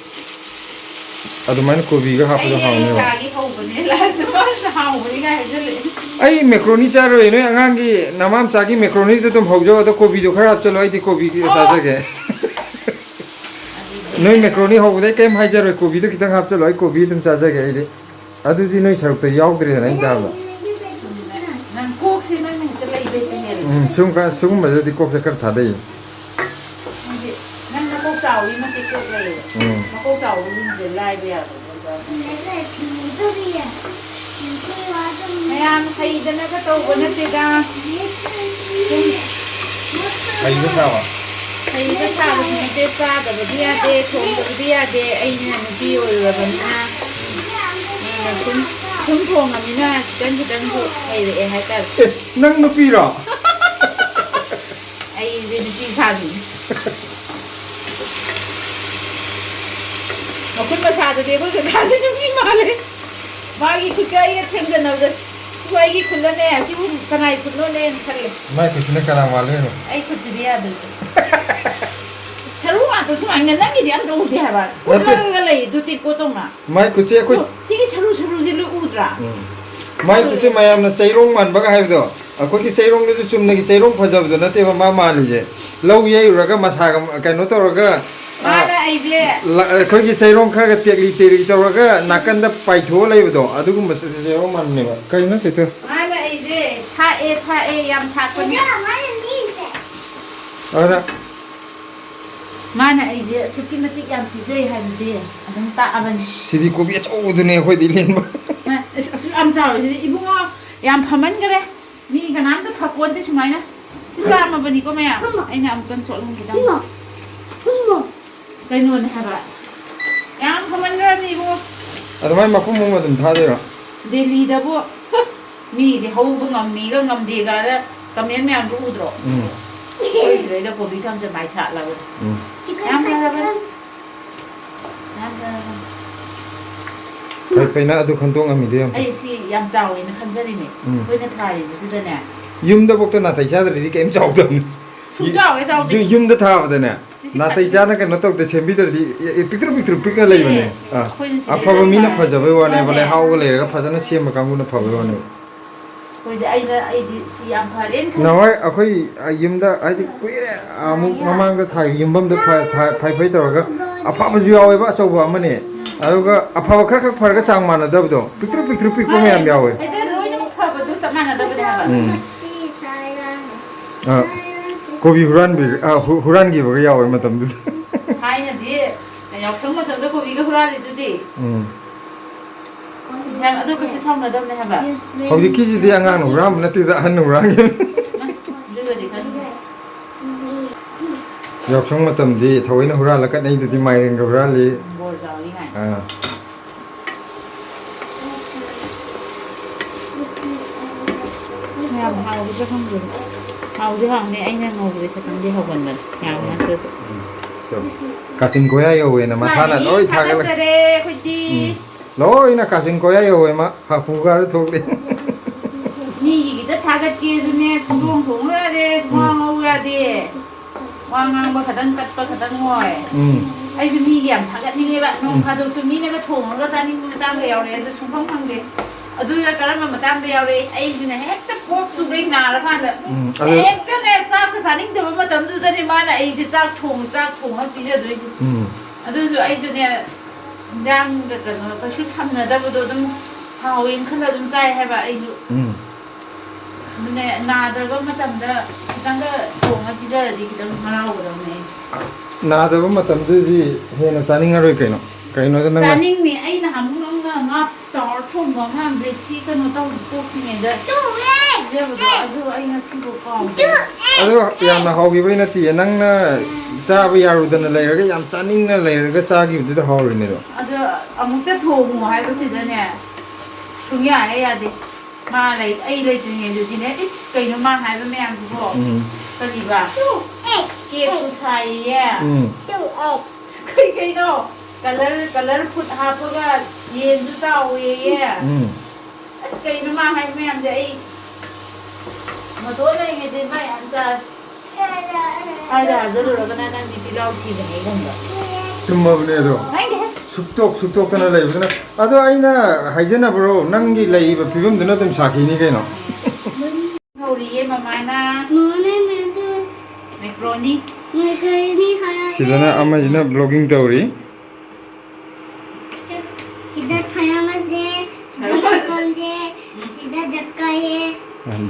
ꯑꯗꯨꯃꯥꯏꯅ ꯀꯣꯕꯤꯒ ꯍꯥꯞꯄꯗꯣ ꯑꯩ ꯍꯥꯎꯅꯦꯕ꯫ ꯆꯥꯒꯦ ꯍꯧꯕꯅꯦ, ꯂꯥꯁꯇ ꯃꯥꯅ ꯍꯥꯎꯕꯅꯤꯒ ꯍꯥꯏꯖꯜꯂꯛꯑꯦ꯫ ꯑꯩ ꯃꯦꯀ꯭ꯔꯣꯅꯤ ꯆꯥꯔꯣꯏ, ꯅꯣꯏ ꯑꯉꯥꯡꯒꯤ ꯅꯃꯥ ꯃꯆꯥꯒꯤ ꯃꯦꯀ꯭ꯔꯣꯅꯤꯗꯣ ꯑꯗꯨꯝ ꯍꯧꯖꯧ, ꯑꯗꯣ ꯀꯣꯕꯤꯗꯣ ꯈꯔ ꯍꯥꯞꯆꯜꯂꯣ, ꯑꯩꯗꯤ ꯀꯣꯕꯤ ꯑꯣ꯫ ꯆꯥꯖꯒꯦ꯫ ꯑꯗꯨꯗꯤ ꯅꯣꯏ ꯃꯦꯀ꯭ꯔꯣꯅꯤ ꯍꯧꯕꯗ ꯑꯩ ꯀꯩꯝ ꯍꯥꯏꯖꯔꯣꯏ, ꯀꯣꯕꯤꯗꯣ ꯈꯤꯇꯪ ꯍꯥꯞꯆꯜꯂꯣ, ꯑꯩ ꯀꯣꯕꯤ ꯑꯗꯨꯝ ꯆꯥꯖꯒꯦ ꯑꯩꯗꯤ꯫ ꯑꯗꯨꯗꯤ ꯅꯣꯏ ꯁꯔꯨꯛꯇ ꯌꯥꯎꯗ꯭ꯔꯦꯗꯅ ꯑꯩꯅ ꯆꯥꯕꯗ꯫ ꯅꯪ ꯀꯣꯛꯁꯦ ꯅꯪꯅ ꯍꯦꯛꯇ ꯂꯩꯕ ꯍꯦꯛꯇ ꯍꯦꯜꯂꯦ꯫ ꯎꯝ, ꯁꯨꯝ ꯀꯥꯟ-, ꯁꯨꯒꯨꯝꯕꯗꯗꯤ ꯀꯣꯛꯁꯦ ꯈꯔ ꯊꯥꯗꯩ꯫ ꯍꯥꯏꯗꯤ ꯅꯪ ꯅꯀꯣꯛ ꯆꯥꯎꯕꯒꯤ ꯃꯇꯤꯛ ꯀꯣꯛ ꯂꯩꯌꯦꯕ꯫ ꯎꯝ꯫ ꯃꯀꯣꯛ ꯆꯥꯎꯕꯁꯤꯡꯁꯦ ꯂꯥꯏꯕ ꯌꯥꯗꯕ꯫ ꯃꯌꯥꯝ ꯍꯩꯗꯅꯒ ꯇꯧꯕ ꯅꯠꯇꯦꯗ꯫ ꯁꯨꯝ ꯍꯩꯕ ꯁꯥꯕ꯫ ꯍꯩꯕ ꯁꯥꯕꯁꯨ ꯅꯠꯇꯦ, ꯆꯥꯗꯕꯗꯤ ꯌꯥꯗꯦ, ꯊꯣꯡꯗꯕꯗꯤ ꯌꯥꯗꯦ꯫ ꯑꯩꯅ ꯅꯨꯄꯤ ꯑꯣꯏꯔꯨꯔꯕꯅꯤꯅ, ꯑꯩꯅ ꯁꯨꯝ, ꯁꯨꯝ ꯊꯣꯡꯉꯕꯅꯤꯅ ꯈꯤꯇꯪ ꯈꯤꯇꯪꯁꯨ ꯍꯩꯔꯛꯑꯦ ꯍꯥꯏꯇꯥꯔꯦ꯫ ꯑꯦ, ꯅꯪ ꯅꯨꯄꯤꯔꯣ? ꯑꯩꯁꯦ ꯅꯨꯄꯤ ꯁꯥꯕꯤꯅꯤ꯫ ꯃꯈꯨꯠ ꯃꯁꯥꯗꯨꯗꯤ ꯑꯩꯈꯣꯏ ꯀꯀꯥꯁꯦ ꯅꯨꯄꯤ ꯃꯥꯜꯂꯦ꯫ ꯃꯥꯒꯤ ꯈꯨꯠꯀ ꯑꯩꯒ ꯊꯦꯡꯖꯟꯅꯕꯗ, ꯁꯤꯕꯨ ꯑꯩꯒꯤ ꯈꯨꯠꯂꯅꯦ, ꯁꯤꯕꯨ ꯀꯅꯥꯏ ꯈꯨꯠꯅꯣꯅꯦꯅ ꯈꯜꯂꯦ꯫ ꯃꯥꯏ ꯈꯨꯠꯁꯤꯅ ꯀꯅꯥ ꯃꯥꯜꯂꯦ ꯍꯥꯏꯅꯣ? ꯑꯩ ꯈꯨꯠꯁꯤꯗꯤ ꯌꯥꯗꯦ꯫ ꯁꯔꯨ ꯉꯥꯛꯇ ꯁꯨꯃꯥꯏꯅ, ꯅꯪꯒꯤꯗꯤ ꯑꯝꯇ ꯎꯗꯦ ꯍꯥꯏꯕ꯫ ꯅꯠꯇꯦ꯫ ꯎꯠꯂꯒ ꯂꯩ, ꯑꯗꯨ ꯇꯦꯡꯀꯣꯠꯇꯧꯅ꯫ ꯃꯥꯏ ꯈꯨꯠꯁꯦ ꯑꯩꯈꯣꯏ ꯑꯗꯨ ꯁꯤꯒꯤ ꯁꯔꯨ ꯁꯔꯨꯁꯦ ꯂꯣꯏ ꯎꯗ꯭ꯔꯥ? ꯎꯝ꯫ ꯃꯥꯏ ꯈꯨꯠꯁꯦ ꯃꯌꯥꯝꯅ ꯆꯩꯔꯣꯡ ꯃꯥꯟꯕꯒ ꯍꯥꯏꯕꯗꯣ, ꯑꯩꯈꯣꯏꯒꯤ ꯆꯩꯔꯣꯡꯗꯁꯨ ꯆꯨꯝꯅꯒꯤ ꯆꯩꯔꯣꯡ ꯐꯖꯕꯗꯣ ꯅꯠꯇꯦꯕ ꯃꯥ ꯃꯥꯜꯂꯤꯁꯦ꯫ ꯂꯧ ꯌꯩꯔꯨꯔꯒ ꯃꯁꯥꯒ ꯀꯩꯅꯣ ꯇꯧꯔꯒ, ꯑ, ꯃꯥꯅ ꯑꯩꯁꯦ ꯂ-, ꯑꯩꯈꯣꯏꯒꯤ ꯆꯩꯔꯣꯡ ꯈꯔꯒ ꯇꯦꯛꯂꯤ ꯇꯦꯛꯂꯤ ꯇꯧꯔꯒ ꯅꯥꯀꯟꯗ ꯄꯥꯏꯊꯣꯛꯑ ꯂꯩꯕꯗꯣ, ꯑꯗꯨꯒꯨꯝꯕ ꯆꯩꯔꯣꯡ ꯃꯥꯟꯕꯅꯦꯕ꯫ ꯀꯩꯅꯣ ꯇꯧꯔꯤꯗꯣ? ꯃꯥꯅ ꯑꯩꯁꯦ ꯊꯥꯛꯑꯦ, ꯊꯥꯛꯑꯦ, ꯌꯥꯝ ꯊꯥꯛꯄꯅꯤ꯫ ꯑꯗꯨꯅ ꯃꯥꯅ ꯑꯩꯁꯦ ꯑꯁꯨꯛꯀꯤ ꯃꯇꯤꯛ ꯌꯥꯝ ꯄꯤꯖꯩ ꯍꯥꯏꯕꯁꯦ ꯑꯗꯨꯝ ꯇꯥꯛꯑꯕꯅꯤ꯫ ꯁꯤꯗꯤ ꯀꯣꯕꯤ ꯑꯆꯧꯕꯗꯨꯅꯦ ꯑꯩꯈꯣꯏꯗꯤ ꯂꯦꯟꯕ꯫ ꯑꯁ, ꯑꯁꯨꯛ ꯌꯥꯝ ꯆꯥꯎꯔꯤꯁꯤꯗꯤ ꯏꯕꯨꯡꯉꯣ, ꯌꯥꯝ ꯐꯝꯍꯟꯈꯔꯦ꯫ ꯃꯤ ꯀꯅꯥꯝꯇ ꯐꯄꯣꯟꯇꯦ ꯁꯨꯃꯥꯏꯅ꯫ ꯁꯤ ꯆꯥꯝꯃꯕꯅꯤꯀꯣ ꯃꯌꯥꯝ꯫ ꯊꯝꯃꯣ꯫ ꯑꯩꯅ ꯑꯃꯨꯛꯇꯪ ꯆꯣꯠꯍꯟꯈꯤꯗꯪ꯫ ꯊꯝꯃꯣ꯫ ꯊꯝꯃꯣ꯫ ꯀꯩꯅꯣꯅꯦ ꯍꯥꯏꯕ꯫ ꯌꯥꯝ ꯐꯝꯍꯟꯈ꯭ꯔꯕꯅꯤ ꯏꯕꯨꯡꯉꯣ꯫ ꯑꯗꯨꯃꯥꯏꯅ ꯃꯄꯨꯝ ꯑꯃ ꯑꯗꯨꯝ ꯊꯥꯗꯣꯏꯔꯣ? ꯗꯦꯜꯂꯤꯗꯕꯨ, ꯍ, ꯃꯤꯗꯤ ꯍꯧꯕ ꯉꯝꯃꯤꯒ ꯉꯝꯗꯦꯒꯅ comment ꯃꯌꯥꯝꯗꯣ ꯎꯗ꯭ꯔꯣ? ꯎꯝ꯫ ꯑꯩꯈꯣꯏ ꯁꯤꯗꯩꯗ ꯀꯣꯕꯤ ꯊꯝꯆꯦꯠ ꯃꯥꯏ ꯁꯥꯠꯂꯕꯅꯤ꯫ ꯎꯝ꯫ ꯌꯥꯝ ꯐꯔꯕꯅꯤ꯫ ꯌꯥꯝ ꯐꯔꯕꯅꯤ꯫ ꯐꯩ, ꯐꯩ, ꯅꯪ ꯑꯗꯨ ꯈꯟꯇꯣꯛ ꯉꯝꯃꯤꯗꯣ ꯌꯥꯝ ꯐꯩ꯫ ꯑꯩ ꯁꯤ ꯌꯥꯝ ꯆꯥꯎꯋꯦꯅ ꯈꯟꯖꯔꯤꯅꯦ꯫ ꯎꯝ꯫ ꯑꯩꯈꯣꯏꯅ ꯊꯥꯔꯤꯕꯁꯤꯗꯅꯦ꯫ ꯌꯨꯝꯗꯐꯥꯎꯗ ꯅꯥꯇꯩ ꯆꯥꯗ꯭ꯔꯗꯤ ꯀꯩꯝ ꯆꯥꯎꯗꯕꯅꯤ꯫ ꯁꯨꯡꯆꯥꯎ ꯍꯦꯛ ꯆꯥꯎꯗꯦ꯫ ꯌꯨ-, ꯌꯨꯝꯗ ꯊꯥꯕꯗꯅꯦ, ꯁꯤ ꯅꯥꯇꯩ ꯈꯥꯖꯤꯟ- ꯆꯥꯅ ꯀꯩꯅꯣ ꯇꯧꯗꯦ, ꯁꯦꯝꯕꯤꯗ꯭ꯔꯗꯤ ꯑꯦ, ꯑꯦ, ꯄꯤꯛꯇ꯭ꯔꯨ ꯄꯤꯛꯇ꯭ꯔꯨ ꯄꯤꯛꯅ ꯂꯩꯕꯅꯦ꯫ ꯑꯦ, ꯑꯥ, ꯑꯩꯈꯣꯏꯅ ꯁꯤꯗꯩꯗ ꯑꯐꯕ ꯃꯤꯅ ꯊꯥꯔꯤꯕꯁꯤꯗꯅꯦ꯫ ꯐꯖꯕꯩ ꯋꯥꯅꯦꯕ, ꯂꯩꯍꯥꯎꯒ ꯂꯩꯔꯒ ꯐꯖꯅ ꯁꯦꯝꯕ ꯀꯥꯡꯕꯨꯅ ꯐꯕꯩ ꯋꯥꯅꯦꯕ꯫ ꯑꯩꯈꯣꯏꯗꯤ, ꯑꯩꯅ, ꯑꯩꯗꯤ ꯁꯤ ꯌꯥꯝ ꯐꯔꯦꯅ ꯈꯜꯂꯦ꯫ ꯅꯍꯥꯟꯋꯥꯏ ꯑꯩꯈꯣꯏ, ꯑ, ꯌꯨꯝꯗ, ꯍꯥꯏꯗꯤ, ꯀꯨꯏꯔꯦ, ꯑꯃꯨꯛ ꯃꯃꯥꯡꯗ ꯊꯥꯈꯤꯕ ꯌꯨꯝꯐꯝꯗ ꯐ-, ꯊ-, ꯐꯩ ꯐꯩ ꯇꯧꯔꯒ ꯑꯐꯕꯁꯨ ꯌꯥꯎꯋꯦꯕ, ꯑꯆꯧꯕ ꯑꯃꯅꯦ꯫ ꯑꯗꯨꯒ ꯑꯐꯕ ꯈꯔ ꯈꯛ ꯐꯔꯒ ꯆꯥꯡ ꯃꯥꯟꯅꯗꯕꯗꯣ, ꯄꯤꯛꯇ꯭ꯔꯨ ꯄꯤꯛꯇ꯭ꯔꯨ ꯄꯤꯛꯄ ꯃꯌꯥꯝ ꯌꯥꯎꯋꯦ꯫ ꯍꯦꯛꯇ ꯂꯣꯏꯅꯃꯛ ꯐꯕꯗꯣ ꯆꯞ ꯃꯥꯟꯅꯗꯕꯅꯦ ꯍꯥꯏꯕ꯫ ꯎꯝ꯫ ꯑ, ꯀꯣꯕꯤ ꯍꯨꯔꯥꯟꯕꯤ-, ꯑ, ꯍꯨ-, ꯍꯨꯔꯥꯟꯈꯤꯕꯒ ꯌꯥꯎꯋꯦ ꯃꯇꯝꯗꯨꯗ꯫ ꯊꯥꯏꯅꯗꯤ ꯌꯥꯎꯁꯪ ꯃꯇꯝꯗ ꯀꯣꯕꯤꯒ ꯍꯨꯔꯥꯜꯂꯤꯗꯨꯗꯤ꯫ ꯎꯝ꯫ ꯌꯥꯝ, ꯑꯗꯨ ꯀꯩꯁꯨ ꯁꯥꯎꯅꯗꯕꯅꯦ ꯍꯥꯏꯕ꯫ ꯍꯧꯖꯤꯛꯀꯤꯁꯤꯗꯤ ꯑꯉꯥꯡꯅ ꯍꯨꯔꯥꯟꯕ ꯅꯠꯇꯦꯗ, ꯑꯍꯟꯅ ꯍꯨꯔꯥꯟꯈꯤꯕꯅꯤ꯫ ꯑꯗꯨꯒꯗꯤ ꯈꯟꯗꯦ꯫ ꯌꯥꯎꯁꯪ ꯃꯇꯝꯗꯤ ꯊꯑꯣꯏꯅ ꯍꯨꯔꯥꯜꯂ ꯀꯠꯅꯩꯗꯨꯗꯤ, ꯃꯥꯏꯔꯦꯟꯒ ꯍꯨꯔꯥꯜꯂꯤ꯫ ꯕꯣꯔ ꯆꯥꯎꯅꯤ ꯀꯥꯏꯅ꯫ ꯑꯥ꯫ ꯌꯥꯝ ꯍꯥꯎꯒꯗ꯭ꯔꯥ ꯈꯪꯗꯦ꯫ ꯍꯥꯎꯗꯤ ꯍꯥꯎꯅꯤ, ꯑꯩꯅ ꯉꯧꯕꯗꯤ ꯈꯤꯇꯪꯗꯤ ꯍꯧꯒꯟꯕꯅꯦ꯫ ꯌꯥꯝ ꯅꯠꯇ꯭ꯔꯁꯨ꯫ ꯎꯝ꯫ ꯀꯥꯆꯤꯟ ꯀꯣꯌꯥ ꯌꯧꯋꯦꯅ ꯃꯁꯥꯅ ꯆꯥꯅꯤ, ꯂꯣꯏ ꯊꯥꯒꯠꯂꯦ꯫ ꯊꯥꯒꯠꯆꯔꯦ ꯑꯩꯈꯣꯏꯗꯤ꯫ ꯎꯝ꯫ ꯂꯣꯏꯅ ꯀꯥꯆꯤꯟ ꯀꯣꯌꯥ ꯌꯧꯋꯦ ꯃꯥ꯫ ꯍꯥꯄꯨ ꯒꯥꯔ ꯊꯣꯛꯂꯦ꯫ ꯃꯤꯒꯤꯗ ꯊꯥꯒꯠꯀꯦꯁꯨꯅꯦ, ꯁꯨꯡꯗꯣꯡ ꯊꯣꯡꯉꯨ ꯌꯥꯗꯦ, ꯁꯨꯡꯉꯥꯡ ꯎꯝ꯫ ꯉꯧ ꯌꯥꯗꯦ꯫ ꯋꯥ ꯉꯥꯡꯕ ꯈꯇꯪ, ꯀꯠꯄ ꯈꯇꯪ ꯑꯣꯏ꯫ ꯎꯝ꯫ ꯑꯩꯁꯨ ꯃꯤꯒꯤ ꯌꯥꯝ ꯊꯥꯒꯠꯅꯤꯡꯉꯦꯕ꯫ ꯅꯣꯡ ꯎꯝ꯫ ꯐꯥꯗꯣꯛꯁꯨ ꯃꯤꯅꯒ ꯊꯣꯡꯉꯒ ꯆꯥꯅꯤꯡꯕ ꯃꯇꯥꯡꯒ ꯌꯥꯎꯔꯛꯑꯦ, ꯑꯗꯨ ꯁꯨꯡꯐꯪ ꯐꯪꯗꯦ꯫ ꯑꯗꯨꯅ ꯀꯔꯝꯕ ꯃꯇꯥꯡꯗ ꯌꯥꯎꯔꯛꯑꯦ? ꯑꯩꯁꯤꯅ ꯍꯦꯛꯇ ꯀꯣꯛ ꯆꯨꯒꯩ ꯅꯥꯔꯀꯥꯟꯗ, ꯎꯝ, ꯑꯗꯨ ꯍꯦꯛꯇꯅꯦ, ꯆꯥꯛꯀ ꯆꯥꯅꯤꯡꯗꯕ ꯃꯇꯝꯗꯨꯗꯅꯦ ꯃꯥꯅ ꯑꯩꯁꯦ ꯆꯥꯛ ꯊꯣꯡ-, ꯆꯥꯛ ꯊꯣꯡꯉ ꯄꯤꯖꯗꯣꯏꯁꯦ꯫ ꯎꯝ꯫ ꯑꯗꯨꯁꯨ ꯑꯩꯁꯨꯅꯦ, ꯏꯟꯖꯥꯡꯒ ꯀꯩꯅꯣ ꯀꯩꯁꯨ ꯁꯝꯅꯗꯕꯗꯣ ꯑꯗꯨꯝ ꯍꯥꯎꯋꯦꯅ ꯈꯜꯂ ꯑꯗꯨꯝ ꯆꯥꯏ ꯍꯥꯏꯕ ꯑꯩꯁꯨ꯫ ꯎꯝ꯫ ꯑꯗꯨꯅꯦ, ꯅꯥꯗ꯭ꯔꯕ ꯃꯇꯝꯗ ꯈꯤꯇꯪꯒ ꯊꯣꯡꯉ ꯄꯤꯖꯔꯗꯤ ꯈꯤꯇꯪ ꯍꯔꯥꯎꯒꯗꯧꯅꯦ ꯑꯩ꯫ ꯅꯥꯗꯕ ꯃꯇꯝꯗꯨꯗꯤ ꯍꯦꯟꯅ ꯆꯥꯅꯤꯡꯉꯔꯣꯏ ꯀꯩꯅꯣ꯫ ꯀꯩꯅꯣꯗ ꯅꯪꯅ ꯆꯥꯅꯤꯡꯅꯤ꯫ ꯑꯩꯅ ꯍꯥꯃꯨ ꯅꯪꯅ ꯉꯥ ꯇꯥꯎꯔ ꯊꯣꯡꯕ ꯑꯃ ꯗꯦꯁꯤ ꯀꯩꯅꯣ ꯇꯧꯕ ꯄꯣꯛꯇ꯭ꯔꯤꯉꯩꯗ ꯄꯤꯖꯕꯗꯣ, ꯑꯗꯨ ꯑꯩ ꯉꯁꯤꯐꯥꯎ ꯀꯥꯎꯗꯦ꯫ ꯑꯗꯣ ꯌꯥꯝꯅ ꯍꯥꯎꯈꯤꯕꯩ ꯅꯠꯇꯤꯌꯦ, ꯅꯪꯅ ꯆꯥꯕ ꯌꯥꯔꯨꯗꯅ ꯂꯩꯔꯒ ꯌꯥꯝ ꯆꯥꯅꯤꯡꯅ ꯂꯩꯔꯒ ꯆꯥꯈꯤꯕꯗꯨꯗ ꯍꯥꯎꯔꯤꯅꯦ ꯑꯗꯣ꯫ ꯑꯗꯣ ꯑꯃꯨꯛꯇ ꯊꯣꯡꯉꯣ ꯍꯥꯏꯕꯁꯤꯗꯅꯦ ꯁꯨꯡꯌꯥ ꯍꯦꯛ ꯌꯥꯗꯦ꯫ ꯃꯥ ꯂꯩ, ꯑꯩ ꯂꯩꯇ꯭ꯔꯤꯉꯩꯗꯗꯤꯅꯦ, ꯏꯁ, ꯀꯩꯅꯣ ꯃꯥ ꯍꯥꯏꯕ ꯃꯌꯥꯝꯁꯤꯕꯣ? ꯎꯝ꯫ ꯀꯔꯤꯕ? ꯀꯦꯛꯁꯨ ꯁꯥꯏꯌꯦ꯫ ꯎꯝ꯫ ꯀꯩ ꯀꯩꯅꯣ? Colour, colour food ꯍꯥꯞꯄꯒ ꯌꯦꯟꯁꯨ ꯇꯥꯎꯋꯦꯌꯦ꯫ ꯎꯝ꯫ ꯑꯁ, ꯀꯩꯅꯣ ꯃꯥ ꯍꯥꯏꯕ ꯃꯌꯥꯝꯁꯦ? ꯑꯩ ꯃꯇꯣꯟ ꯂꯩꯔꯤꯉꯩꯗꯤ ꯃꯥ ꯌꯥꯝ ꯆꯥ-, ꯍꯥꯏꯗ ꯍꯥꯏꯖꯜꯂꯨꯔꯒꯅ ꯅꯪꯗꯤ ꯆꯤꯜꯍꯥꯎ ꯊꯤꯕꯅꯦ ꯑꯩꯉꯣꯟꯗ꯫ ꯆꯨꯝꯃꯕꯅꯦ ꯑꯗꯣ꯫ ꯍꯥꯏꯗꯦꯍꯦ꯫ ꯁꯨꯛꯇꯣꯛ ꯁꯨꯛꯇꯣꯛꯇꯅ ꯂꯩꯕꯗꯨꯅ꯫ ꯑꯗꯣ ꯑꯩꯅ ꯍꯥꯏꯖꯅꯕ꯭ꯔꯣ? ꯅꯪꯒꯤ ꯂꯩꯔꯤꯕ ꯐꯤꯕꯝꯗꯨꯅ ꯑꯗꯨꯝ ꯁꯥꯈꯤꯅꯤ ꯀꯩꯅꯣ꯫ ꯍꯧꯔꯤꯌꯦ ꯃꯃꯥꯅ꯫ ꯃꯃꯥꯅ ꯃꯦꯀ꯭ꯔꯣꯅꯤ꯫ Macaroni꯫ Macaroni ꯍꯥꯏꯔꯦ꯫ ꯁꯤꯗꯅ ꯑꯃꯁꯤꯅ vlogging ꯇꯧꯔꯤ꯫ ꯁꯤꯗ ꯊꯔꯃꯁꯁꯦ, ꯊꯔꯃꯁ꯫ ꯁꯤꯗ ꯖꯛꯀꯥꯌꯦ꯫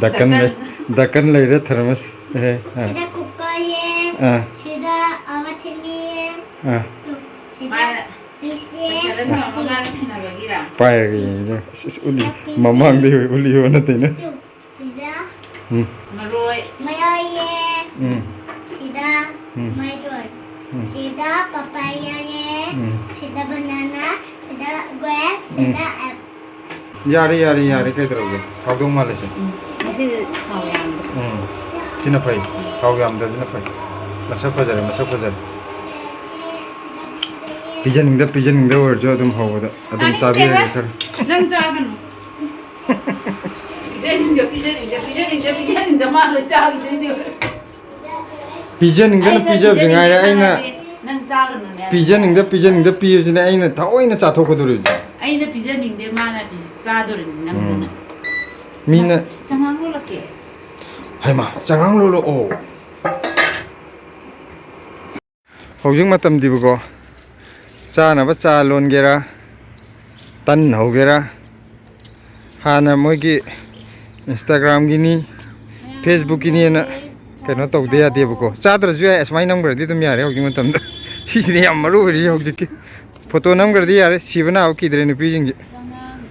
ꯗꯀꯟ ꯂꯩ-, ꯗꯀꯟ ꯂꯩꯔꯦ, ꯊꯔꯃꯁ꯫ ꯑꯦ, ꯑꯥ꯫ ꯁꯤꯗ ꯀꯨꯀꯔꯌꯦ꯫ ꯑꯥ꯫ ꯁꯤꯗ ꯑꯋꯥꯊꯤꯡꯉꯦ꯫ ꯑꯥ꯫ ꯁꯤꯗ ꯃꯥꯅ ꯐ꯭ꯔꯤꯖꯁꯦ꯫ ꯄꯩꯁꯥꯗ ꯊꯝꯃꯒ ꯃꯥꯅ ꯁꯤꯟꯅꯕꯒꯤꯔꯥ? ꯄꯥꯏꯔꯒ ꯌꯦꯡꯉꯤꯗꯣ꯫ ꯏꯁ, ꯏꯁ, ꯎꯠꯂꯤ꯫ ꯁꯤꯗ ꯐ꯭ꯔꯤꯖꯁꯦ꯫ ꯃꯃꯥꯡꯗꯩ ꯑꯣꯏ ꯎꯠꯂꯤ ꯑꯣꯟꯅ ꯇꯩꯅ꯫ ꯁꯤꯗ ꯎꯝ꯫ ꯃꯔꯣꯏ꯫ ꯃꯌꯥꯏꯌꯦ꯫ ꯎꯝ꯫ ꯁꯤꯗ ꯎꯝ꯫ ꯃꯩꯇꯣꯟ꯫ ꯎꯝ꯫ ꯁꯤꯗ papaya ꯅꯦ꯫ ꯎꯝ꯫ ꯁꯤꯗ banana, ꯁꯤꯗ grape, ꯎꯝ꯫ ꯁꯤꯗ apple꯫ ꯌꯥꯔꯦ, ꯌꯥꯔꯦ, ꯌꯥꯔꯦ, ꯀꯩꯗꯧꯔꯒꯦ? ꯍꯥꯎꯗꯧ ꯃꯥꯜꯂꯦ ꯁꯦ꯫ ꯎꯝ꯫ ꯉꯁꯤꯗꯤ ꯊꯥꯎ ꯌꯥꯝꯗꯦ꯫ ꯎꯝ꯫ ꯁꯤꯅ ꯐꯩ꯫ ꯊꯥꯎ ꯌꯥꯝꯗꯕꯁꯤꯅ ꯐꯩ꯫ ꯃꯁꯛ ꯐꯖꯔꯦ, ꯃꯁꯛ ꯐꯖꯔꯦ꯫ ꯄꯤꯖꯅꯤꯡꯗ, ꯄꯤꯖꯅꯤꯡꯗ ꯑꯣꯏꯔꯁꯨ ꯑꯗꯨꯝ ꯍꯧꯕꯗ ꯑꯗꯨꯝ ꯇꯥꯅꯤꯡꯗꯦ ꯆꯥꯕꯤꯔꯒꯦ ꯍꯦ꯫ ꯈꯔ꯫ ꯅꯪ ꯆꯥꯒꯅꯨ꯫ ꯄꯤꯖꯅꯤꯡꯗ, ꯄꯤꯖꯅꯤꯡꯗ, ꯄꯤꯖꯅꯤꯡꯗ, ꯄꯤꯖꯅꯤꯡꯗ ꯃꯥ ꯂꯣꯏ ꯆꯥꯈꯤꯗꯣꯏꯅꯦ꯫ ꯄꯤꯖꯅꯤꯡꯗꯅ ꯑꯩꯅ ꯄꯤꯖꯕꯁꯦ ꯉꯥꯏꯔꯦ, ꯄꯤꯖꯅꯤꯡꯗꯦ ꯑꯩꯅ ꯍꯥꯏꯔꯗꯤ ꯅꯪ ꯆꯥꯒꯅꯨꯅꯦ꯫ ꯄꯤꯖꯅꯤꯡꯗ, ꯄꯤꯖꯅꯤꯡꯗ ꯄꯤꯕꯁꯤꯅ ꯑꯩꯅ ꯊꯑꯣꯏꯅ ꯆꯥꯊꯣꯛꯀꯗꯧꯔꯤꯕꯁꯦ꯫ ꯑꯩꯅ ꯄꯤꯖꯅꯤꯡꯗꯦ, ꯃꯥꯅ ꯄꯤ-, ꯆꯥꯗꯣꯔꯤꯕꯅꯤ ꯅꯪꯗꯨꯅ꯫ ꯎꯝ꯫ ꯃꯤꯅ ꯆꯉꯥꯡ ꯂꯣꯜꯂꯛꯀꯦ꯫ ꯍꯩꯃꯥ, ꯆꯉꯥꯡ ꯂꯣꯜꯂꯛꯑꯣ꯫ ꯍꯧꯖꯤꯛ ꯃꯇꯝꯗꯤꯕꯀꯣ, ꯆꯥꯅꯕ ꯆꯥ ꯂꯣꯟꯒꯦꯔꯥ, ꯇꯟ ꯍꯧꯒꯦꯔꯥ, ꯍꯥꯟꯅ ꯃꯣꯏꯒꯤ Instagram ꯒꯤꯅꯤ, Facebook ꯀꯤꯅꯤꯅ ꯀꯩꯅꯣ ꯇꯧꯗ ꯌꯥꯗꯦꯕꯀꯣ꯫ ꯆꯥꯗ꯭ꯔꯁꯨ ꯌꯥꯏ, ꯑꯁꯨꯃꯥꯏꯅ ꯅꯝꯈ꯭ꯔꯗꯤ ꯑꯗꯨꯝ ꯌꯥꯔꯦ ꯍꯧꯖꯤꯛ ꯃꯇꯝꯗ꯫ ꯁꯤꯁꯤꯅ ꯌꯥꯝ ꯃꯔꯨ ꯑꯣꯏꯔꯤꯁꯦ ꯍꯧꯖꯤꯛꯀꯤ꯫ ꯐꯣꯇꯣ ꯅꯝꯈ꯭ꯔꯗꯤ ꯌꯥꯔꯦ, ꯁꯤꯕ ꯅꯥꯕ ꯀꯤꯗ꯭ꯔꯦ ꯅꯨꯄꯤꯁꯤꯡꯁꯦ꯫ ꯆꯉꯥꯡ,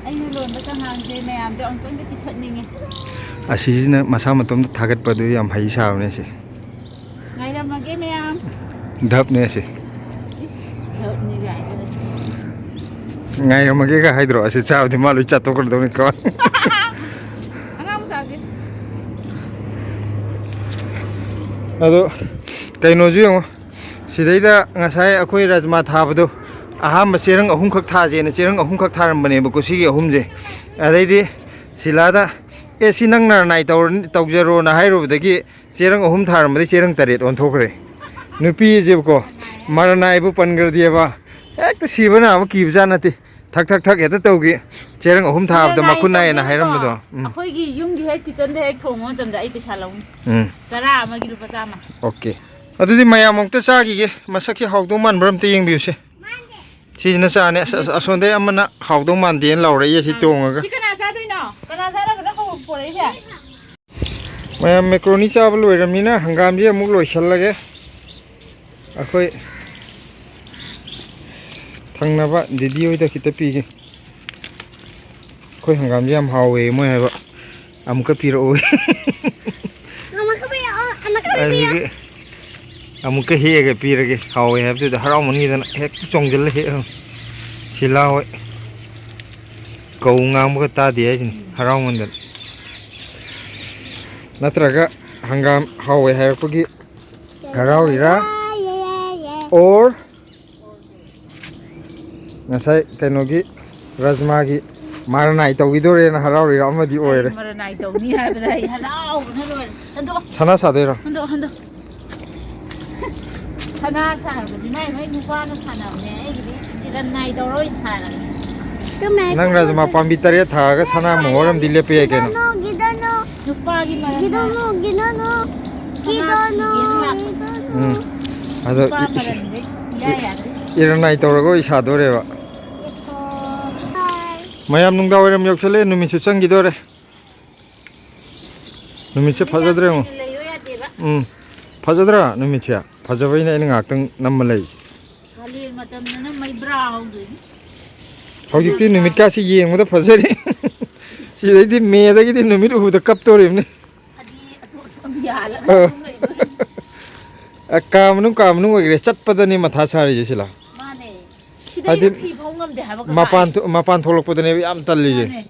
ꯑꯩꯅ ꯂꯣꯟꯕ ꯆꯉꯥꯡꯁꯦ ꯃꯌꯥꯝꯗ ꯑꯃꯨꯛꯇꯪꯗꯤ ꯄꯤꯊꯛꯅꯤꯡꯉꯦ꯫ ꯑꯁꯤꯁꯤꯅ ꯃꯁꯥ ꯃꯇꯣꯝꯇ ꯊꯥꯒꯠꯄꯗꯨ ꯌꯥꯝ ꯍꯩ ꯁꯥꯕꯅꯦ ꯁꯤ꯫ ꯉꯥꯏꯔꯝꯃꯒꯦ ꯃꯌꯥꯝ꯫ ꯙꯞꯅꯦ ꯁꯤ꯫ ꯏꯁ, ꯙꯞꯅꯤ ꯀꯥꯏꯅ꯫ ꯉꯥꯏꯔꯝꯃꯒꯦꯒ ꯍꯥꯏꯗ꯭ꯔꯣ? ꯑꯁꯤ ꯆꯥꯕꯗꯤ ꯃꯥ ꯂꯣꯏ ꯆꯥꯊꯣꯛꯈ꯭ꯔꯗꯧꯅꯤꯀꯣ꯫ ꯑꯉꯥꯡ ꯃꯆꯥꯁꯦ꯫ ꯑꯗꯣ ꯀꯩꯅꯣꯁꯨ ꯌꯦꯡꯉꯣ, ꯁꯤꯗꯩꯗ ꯉꯁꯥꯏ ꯑꯩꯈꯣꯏ ꯔꯥꯖꯃꯥ ꯊꯥꯕꯗꯣ, ꯑꯍꯥꯟꯕ ꯆꯦꯔꯪ ꯑꯍꯨꯝꯈꯛ ꯊꯥꯁꯦꯅ ꯆꯦꯔꯪ ꯑꯍꯨꯝꯈꯛ ꯊꯥꯔꯝꯕꯅꯦꯕꯀꯣ, ꯁꯤꯒꯤ ꯑꯍꯨꯝꯁꯦ꯫ ꯑꯗꯩꯗꯤ ꯁꯤꯂꯥꯗ, "ꯑꯦ, ꯁꯤ ꯅꯪ ꯅꯔꯅꯥꯏ ꯇꯧꯔ-, ꯇꯧꯖꯔꯣꯅ" ꯍꯥꯏꯔꯨꯕꯗꯒꯤ ꯆꯦꯔꯪ ꯑꯍꯨꯝ ꯊꯥꯔꯝꯕꯗꯩ ꯆꯦꯔꯪ ꯇꯔꯦꯠ ꯑꯣꯟꯊꯣꯛꯈ꯭ꯔꯦ꯫ ꯅꯨꯄꯤꯁꯦꯕꯀꯣ, ꯃꯔꯅꯥꯏꯕꯨ ꯄꯟꯈ꯭ꯔꯗꯤꯕ, ꯍꯦꯛꯇ ꯁꯤꯕ ꯅꯥꯕ ꯀꯤꯕꯖꯥꯠ ꯅꯠꯇꯦ꯫ ꯊꯛ ꯊꯛ ꯊꯛ ꯍꯦꯛꯇ ꯇꯧꯈꯤ꯫ ꯆꯦꯔꯪ ꯑꯍꯨꯝ ꯊꯥꯕꯗ ꯃꯈꯨꯠ ꯅꯥꯏꯌꯦꯅ ꯍꯥꯏꯔꯝꯕꯗꯣ꯫ ꯎꯝ꯫ ꯑꯩꯈꯣꯏꯒꯤ ꯌꯨꯝꯒꯤ ꯍꯦꯛ ꯀꯤꯠꯆꯟꯗ ꯍꯦꯛ ꯊꯣꯡꯕ ꯃꯇꯝꯗ ꯑꯩ ꯄꯩꯁꯥ ꯂꯧꯅꯤ꯫ ꯎꯝ꯫ ꯆꯔꯥ ꯑꯃꯒꯤ ꯂꯨꯄꯥ ꯆꯥꯝꯃ꯫ ꯑꯣꯀꯦ꯫ ꯑꯗꯨꯗꯤ ꯃꯌꯥꯝ ꯑꯃꯨꯛꯇ ꯆꯥꯈꯤꯒꯦ꯫ ꯃꯁꯛꯁꯤ ꯍꯥꯎꯗꯧ ꯃꯥꯟꯕ꯭ꯔꯥ ꯑꯝꯇ ꯌꯦꯡꯕꯤꯌꯨꯁꯦ꯫ ꯁꯤꯁꯤꯅ ꯆꯥꯅꯦ꯫ ꯑꯁ, ꯑꯁ, ꯑꯁꯣꯝꯗꯩ ꯑꯃꯅ ꯍꯥꯎꯗꯧ ꯃꯥꯟꯗꯦꯅ ꯂꯥꯎꯔꯛꯏ ꯑꯁꯤ ꯇꯣꯡꯉꯒ꯫ ꯁꯤ ꯀꯅꯥ ꯆꯥꯗꯣꯏꯅꯣ? ꯀꯅꯥ ꯆꯥꯅꯕꯅꯣ ꯄꯣꯔꯛꯏꯁꯦ? ꯃꯌꯥꯝ macaroni ꯆꯥꯕ ꯂꯣꯏꯔꯕꯅꯤꯅ ꯍꯪꯒꯥꯝꯁꯤ ꯑꯃꯨꯛ ꯂꯣꯏꯁꯤꯜꯂꯒꯦ꯫ ꯑꯩꯈꯣꯏ ꯊꯪꯅꯕ ꯗꯤꯗꯤ ꯍꯣꯏꯗ ꯈꯤꯇ ꯄꯤꯒꯦ꯫ ꯑꯩꯈꯣꯏ ꯍꯪꯒꯥꯝꯁꯦ ꯌꯥꯝ ꯍꯥꯎꯋꯦ ꯃꯣꯏ ꯍꯥꯏꯕ꯫ ꯑꯃꯨꯛꯀ ꯄꯤꯔꯛꯑꯣ꯫ ꯑꯃꯨꯛꯀ ꯄꯤꯔꯛꯑꯣ, ꯑꯃꯨꯛꯀ ꯑꯗꯨꯒꯤ ꯑꯃꯨꯛꯀ ꯍꯦꯛꯑꯒ ꯄꯤꯔꯒꯦ꯫ ꯍꯥꯎꯋꯦ ꯍꯥꯏꯕꯗꯨꯗ ꯍꯔꯥꯎꯃꯟꯈꯤꯗꯅ ꯍꯦꯛꯇ ꯆꯣꯡꯁꯤꯜꯂ ꯍꯦꯛꯑꯝꯃꯤ꯫ ꯁꯤꯂꯥ ꯍꯣꯏ ꯀꯧ ꯉꯥꯡꯕꯒ ꯇꯥꯗꯦ ꯍꯥꯏꯁꯤꯅꯤ, ꯍꯔꯥꯎꯃꯟꯗꯅ꯫ ꯅꯠꯇ꯭ꯔꯒ ꯍꯪꯒꯥꯝ ꯍꯥꯎꯋꯦ ꯍꯥꯏꯔꯛꯄꯒꯤ ꯍꯔꯥꯎꯔꯤꯔꯥ? Or ꯉꯁꯥꯏ ꯀꯩꯅꯣꯒꯤ ꯔꯥꯖꯃꯥꯒꯤ ꯃꯥꯔꯅꯥꯏ ꯇꯧꯈꯤꯗꯣꯔꯦꯅ ꯍꯔꯥꯎꯔꯤꯔꯥ? ꯑꯃꯗꯤ ꯑꯣꯏꯔꯦ꯫ ꯃꯔꯅꯥꯏ ꯇꯧꯅꯤ ꯍꯥꯏꯕꯗ ꯑꯩ ꯍꯔꯥꯎꯕꯅ ꯂꯣꯏꯔꯦ꯫ ꯍꯟꯗꯣꯛꯑꯣ꯫ ꯁꯅꯥ ꯁꯥꯗꯣꯏꯔꯣ? ꯍꯟꯗꯣꯛꯑꯣ, ꯍꯟꯗꯣꯛꯑꯣ꯫ ꯁꯅꯥ ꯁꯥꯕꯗꯤ ꯃꯥꯏ ꯃꯥꯏ ꯅꯨꯄꯥꯅ ꯁꯥꯟꯅꯕꯅꯦ, ꯑꯩꯒꯤꯗꯤ ꯏꯔꯟ ꯅꯥꯏ ꯇꯧꯔ ꯑꯣꯏꯅ ꯁꯥꯔꯒꯦ꯫ ꯅꯪ ꯔꯥꯖꯃꯥ ꯄꯥꯝꯕꯤ ꯇꯔꯦꯠ ꯊꯥꯔꯒ ꯁꯅꯥ ꯃꯣꯍꯣꯔ ꯑꯃꯗꯤ ꯂꯦꯞꯄ ꯌꯥꯏ ꯀꯩꯅꯣ꯫ ꯅꯨꯄꯥꯒꯤ ꯃꯔꯝ ꯒꯤꯗꯅꯣ, ꯁꯅꯥ ꯒꯤꯗꯅꯣ, ꯁꯤꯒꯦꯅ ꯂꯥꯛꯄ꯫ ꯎꯝ꯫ ꯑꯗꯣ ꯅꯨꯄꯥ ꯏ-, ꯏꯁ-, ꯃꯔꯝꯗꯤ ꯏꯌꯥ ꯌꯥꯗꯦ꯫ ꯏꯔꯟ ꯅꯥꯏ ꯇꯧꯔꯒ ꯑꯣꯏ ꯁꯥꯗꯣꯔꯦꯕ꯫ ꯃꯌꯥꯝ ꯅꯨꯡꯗꯥꯡ ꯋꯥꯏꯔꯝ ꯌꯧꯁꯜꯂꯛꯑꯦ, ꯅꯨꯃꯤꯠꯁꯨ ꯆꯪꯈꯤꯗꯣꯔꯦ꯫ ꯅꯨꯃꯤꯠꯁꯦ ꯅꯨꯃꯤꯠ ꯌꯥꯝ ꯐꯖꯗ꯭ꯔꯦ ꯑꯃꯨꯛ꯫ ꯀꯨꯏꯅ ꯂꯩꯌꯣ ꯌꯥꯗꯦꯕ꯫ ꯎꯝ꯫ ꯐꯖꯗ꯭ꯔꯥ ꯅꯨꯃꯤꯠꯁꯦ? ꯐꯖꯕꯩꯅꯦ ꯑꯩꯅ ꯉꯥꯏꯍꯥꯛꯇꯪ ꯅꯝꯃ ꯂꯩꯔꯤꯁꯦ꯫ ꯀꯥꯂꯦꯟ ꯃꯇꯝꯗꯅ ꯃꯩꯕ꯭ꯔꯥ ꯍꯧꯗꯣꯏꯅꯤ꯫ ꯍꯧꯖꯤꯛꯇꯤ ꯅꯨꯃꯤꯠꯀꯥꯁꯤ ꯌꯦꯡꯕꯗ ꯐꯖꯔꯤ꯫ ꯁꯤꯗꯩꯗꯤ ꯃꯦꯗꯒꯤꯗꯤ ꯅꯨꯃꯤꯠ ꯎꯕꯗ ꯀꯞꯇꯣꯔꯤꯕꯅꯤ꯫ ꯍꯥꯏꯗꯤ ꯑꯆꯣꯠꯄ ꯑꯃ ꯌꯥꯜꯂꯒ ꯑ꯫ ꯑꯗꯨꯝ ꯂꯩꯗꯣꯏꯅꯤ꯫ ꯑ, ꯀꯥ ꯃꯅꯨꯡ, ꯀꯥ ꯃꯅꯨꯡ ꯑꯣꯏꯈ꯭ꯔꯦ꯫ ꯆꯠꯄꯗꯅꯤ ꯃꯊꯥ ꯁꯥꯔꯤꯁꯦ ꯁꯤꯂꯥ꯫ ꯃꯥꯅꯦ꯫ ꯁꯤꯗꯩꯗ ꯍꯥꯏꯗꯤ ꯐꯤ ꯐꯧ ꯉꯝꯗꯦ ꯍꯥꯏꯕ ꯀꯀꯥ꯫ ꯃꯄꯥꯟ ꯊꯣ-, ꯃꯄꯥꯟ ꯊꯣꯛꯂꯛꯄꯗꯅꯦꯕ ꯌꯥꯝ ꯇꯜꯂꯤꯁꯦ꯫ ꯃꯥꯅꯦ꯫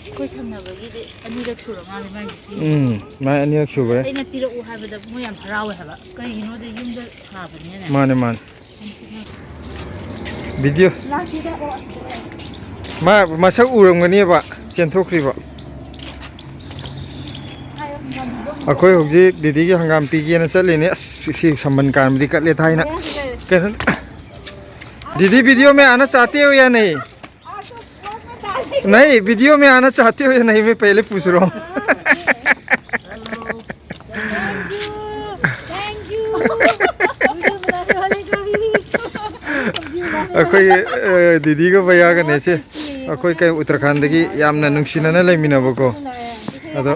ꯑꯩꯈꯣꯏ ꯊꯪꯅꯕꯒꯤꯗꯤ ꯑꯅꯤꯔꯛ ꯁꯨꯔ ꯃꯥꯜꯂꯦ ꯃꯥꯏ ꯅꯨꯄꯤ꯫ ꯎꯝ, ꯃꯥꯏ ꯑꯅꯤꯔꯛ ꯁꯨꯈ꯭ꯔꯦ꯫ ꯑꯩꯅ ꯄꯤꯔꯛꯎ ꯍꯥꯏꯕꯗ ꯃꯣꯏ ꯌꯥꯝ ꯍꯔꯥꯎꯋꯦ ꯍꯥꯏꯕ꯫ ꯀꯩꯒꯤꯅꯣꯗꯤ ꯌꯨꯝꯗ ꯊꯥꯕꯅꯤꯅꯅꯦ꯫ ꯃꯥꯅꯦ, ꯃꯥꯅꯦ꯫ ꯚꯤꯗꯤꯑꯣ꯫ ꯂꯥꯛꯈꯤꯗ꯫ ꯃꯥ ꯃꯁꯛ ꯎꯔꯝꯒꯅꯦꯕ ꯆꯦꯟꯊꯣꯛꯈ꯭ꯔꯤꯕ꯫ ꯑꯩꯈꯣꯏ ꯍꯧꯖꯤꯛ ꯗꯤꯗꯤꯒꯤ ꯍꯪꯒꯥꯝ ꯄꯤꯒꯦꯅ ꯆꯠꯂꯤꯅꯦ꯫ ꯑꯁ, ꯁꯤ ꯁꯝꯕꯟ ꯀꯥꯟꯕꯗꯤ ꯀꯠꯂꯦ ꯊꯥꯏꯅ꯫ ꯀꯩꯅꯣ? दीदी, वीडियो में आना चाहते हो या नहीं? नहीं, वीडियो में आना चाहते हो या नहीं, मैं पहले पूछ रहा हूँ। Thank you. Video बनाने वाले को भी। ꯑꯩꯈꯣꯏꯒꯤ, ꯑ, ꯗꯤꯗꯤꯒ ꯚꯩꯌꯥꯒꯅꯦ ꯁꯦ꯫ ꯑꯩꯈꯣꯏ ꯀꯩ ꯎꯠꯇꯔꯈꯥꯟꯗꯒꯤ ꯌꯥꯝꯅ ꯅꯨꯡꯁꯤꯅꯅ ꯂꯩꯃꯤꯟꯅꯕꯀꯣ꯫ ꯑꯗꯣ